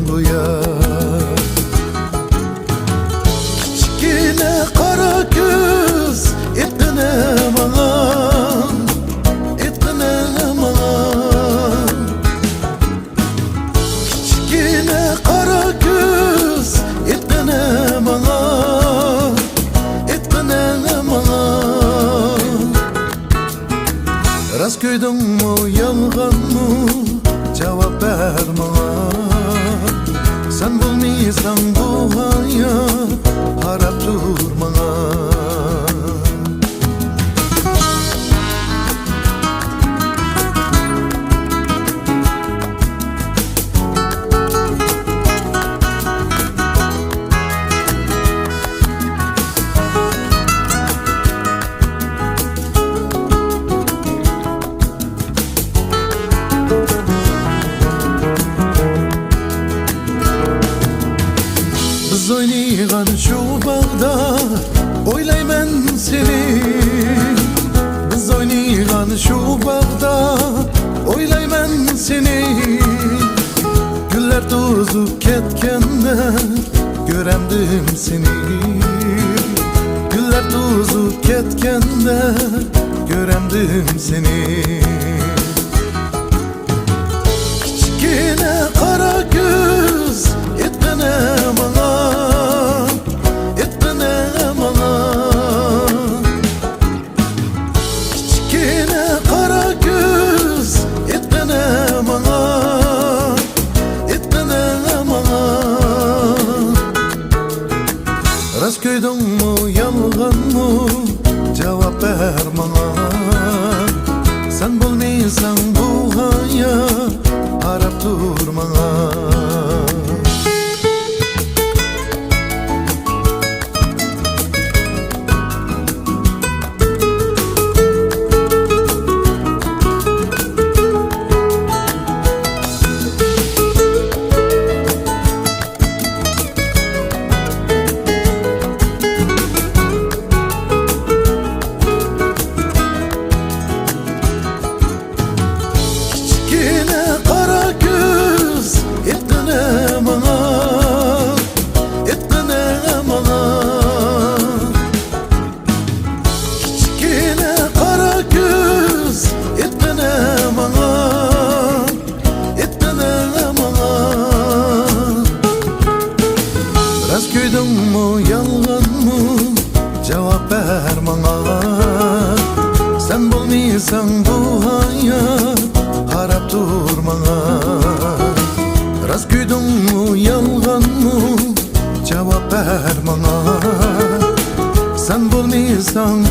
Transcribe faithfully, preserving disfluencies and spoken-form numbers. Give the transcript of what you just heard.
بۇيا. كىچىككىنە قارا كۆز، ئېيتقىنە ماڭا، ئېيتقىنە ماڭا. كىچىككىنە قارا كۆز، ئېيتقىنە ماڭا، ئېيتقىنە ماڭا. راست كۆيدۈڭمۇ، يالغانمۇ؟ جاۋاب بەر ماڭا. سەن بولمىساڭ بۇ ھايات، قاراپ تۇر ماڭا. بىز ئوينىغان شۇ باغدا ئويلايمەن سېنى. بىز ئوينىغان شۇ باغدا ئويلايمەن سېنى. گۈللەر توزۇپ كەتكەندە كۆرەمدىم سېنى. گۈللەر توزۇپ كەتكەندە كۆرەمدىم سېنى. كىچىككىنە قارا كۆز، ئېيتقىنە ماڭا، ئېيتقىنە ماڭا. كىچىككىنە قارا كۆز، ئېيتقىنە ماڭا، ئېيتقىنە ماڭا. راست كۆيدۈڭمۇ، يالغانمۇ؟ جاۋاب بەر ماڭا. سەن بولمىساڭ بۇ ھايات، قاراپ تۇر ماڭا. كىچىككىنە قارا كۆز، ئېيتقىنە ماڭا، ئېيتقىنە ماڭا. كىچىككىنە قارا كۆز، ئېيتقىنە ماڭا، ئېيتقىنە ماڭا. راست كۆيدۈڭمۇ، يالغانمۇ؟ جاۋاب بەر ماڭا. سەن بولمىساڭ بۇ ھايات، قاراپ تۇر ماڭا. راست كۆيدۈڭمۇ، يالغانمۇ؟ جاۋاب بەر ماڭا. سەن بولمىساڭ